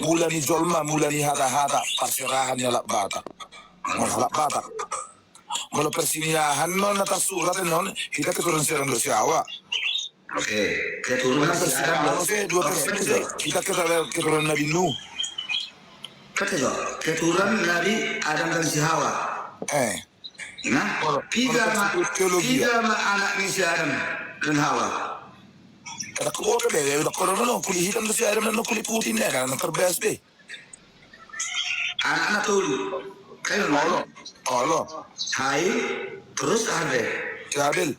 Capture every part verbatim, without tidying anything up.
Mula ni jolma, mula ni hata-hata, parserahan ni halak Batak. Molo halak Batak. Molo persiniahan non na tarsurat non, hita keturunan si Adam dohot si Hawa. Oke, keturunan si Adam dohot si Hawa. Dua persen, hita keturunan Nabi Nuh. Keturunan Nabi Adam dan si Hawa. Eh. Nah, piga ma, piga ma anak ni si Adam dan Hawa? Kata ku boto be, udah kono no, kulit hitam tu si Adam dan kulit putih ne, kan terbahas be. Anakna tolu. Kain olo, olo. Hail, terus Abel. Si Abel.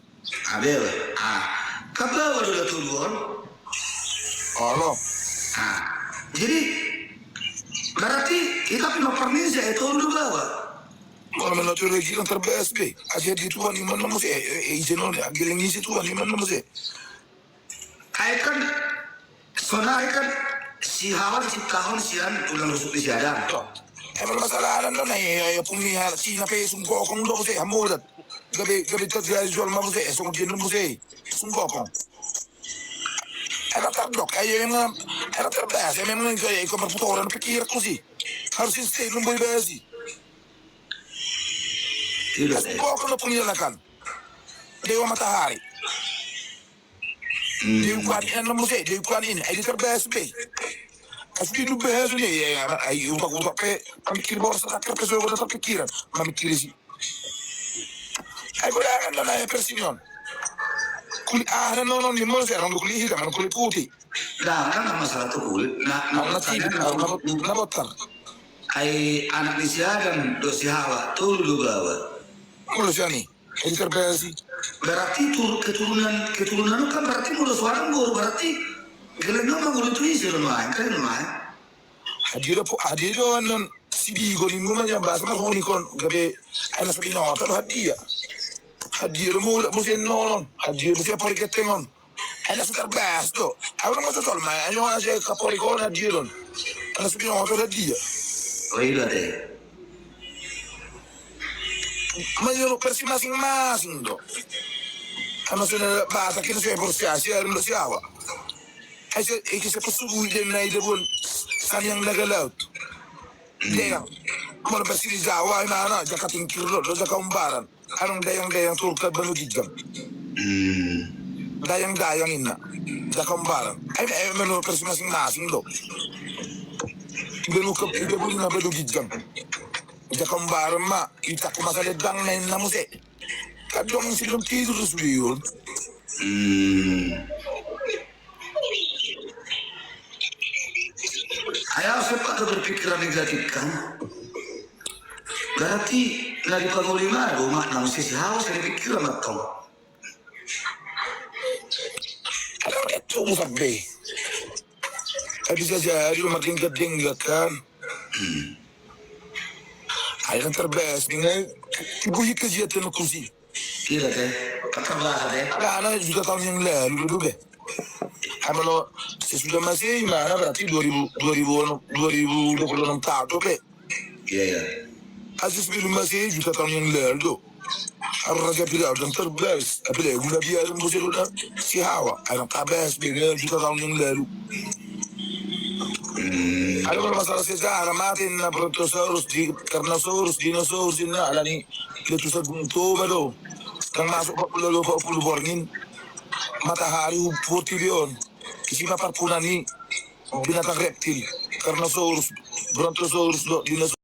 Abel. Ah, kan baoa do tolu on. Olo. Ah, jadi berarti hita pe maparninsa e tolu do baoa. Molo mena tu lagi kan terbahas be. Aja di Tuhan iman na muse, eh, eh, ije non, geleng isi Tuhan iman na muse. Ai kan, sonari kan si Hawa diciptahon sian tulang rusuk ni si Adam. Emang masalah Adam do na, eh, eh, pung ni hal, si na pe sungkokong do muse, hamodat. Gabe, gabe terjadi jual ma muse, eh, songon dia muse, sungkokong. Emang tardok, ayo emang, emang terbahas, emang, eh, ikon perputaran pikiran ku si. Harus stay nunggu bahas i. Tidak. Kau kena penjelakan. Dewa Matahari. Hmm. Dewa Kuan ini, muse, Dewa Kuan ini. Ini terbahas be. Pas di lu bahas ini, ya, ya, ai, utak-utak pe, mikir boros, tak kerja, sudah terpikiran. Memikir si. Ai, gue dah kan, dah, ya, versi non. Kulit ah, non, non, ni muse, orang kulit hitam, orang kulit putih. Dah, kan masalah tu kulit. Nah, nah, nah, botar. Ai anak ni si Adam dohot si Hawa, tolu do baoa. Molo sian i, intervensi. Berarti tur-, keturunan, keturunan kan berarti molo suara boru berarti geleng nama boru tu isi lo main, kan lo main. Hadir apa, hadir do anon si Digo ni muna jam bahasa mah huni kon, gabe, anak si Binoto hadir. Hadir mula musim nonon, hadir musim apa diketengon. Ai na so tarbahas do. Au na masosol ma, ai na so kapori kona dia don. Ai na so binoto da dia. Oh, iya, deh. Menurut versi masing-masing do. Ai na so na Batak i na so porsiasi, ai na so siawa. Ai so, iki so pesugu dia na ida bon. Saniang naga laut. Dayang. Molo versi di Jawa, ai mana, Jaka Tingkir do, do Jaka Umbaran. Anong dayang-dayang turkat banu ginjang. Hmm. Dayang-dayang inna. Jaka Umbaran. Ai, ai, menurut versi masing-masing do. Ibe luka, ibe bulu na banu ginjang. Jaka Umbaran ma, itak masa ledang na inna muse. Kadang si belum tidur sudah yun. Hmm. Ai au sempat berpikiran negatif kan. Berarti na dipangoli ma do umak na muse si hawa sai dipikiran ma tong. Kadang itu usah be. Ai bisa jadi margenggat-genggat kan. Hmm. Ai kan terbes dengan ibu hika jia tenu kusi. Iya, teh. Kan terasa, teh. Karena juta tahun yang lalu dulu deh. Ai molo sesudah Masehi mana berarti dua ribu, dua ribu, dua ribu dua puluh enam tahun tuh, Pe. Iya, iya. Ai sebelum Masehi juta tahun yang lalu tuh. Harus Raja Firaun dan terbes. Apalagi guna biar musuh udah si Hawa. Ai na terbes dengan juta tahun yang lalu. Hmm. Ada masalah sejarah mati na Brontosaurus, di, Carnosaurus, Dinosaurus, ini alani. Letusan Gunung Toba do. Nang masuk empat puluh, empat puluh borngin. Matahari, portibi on. Isi ma parpuna ni binatang reptil. Carnosaurus, Brontosaurus do, Dinosaurus.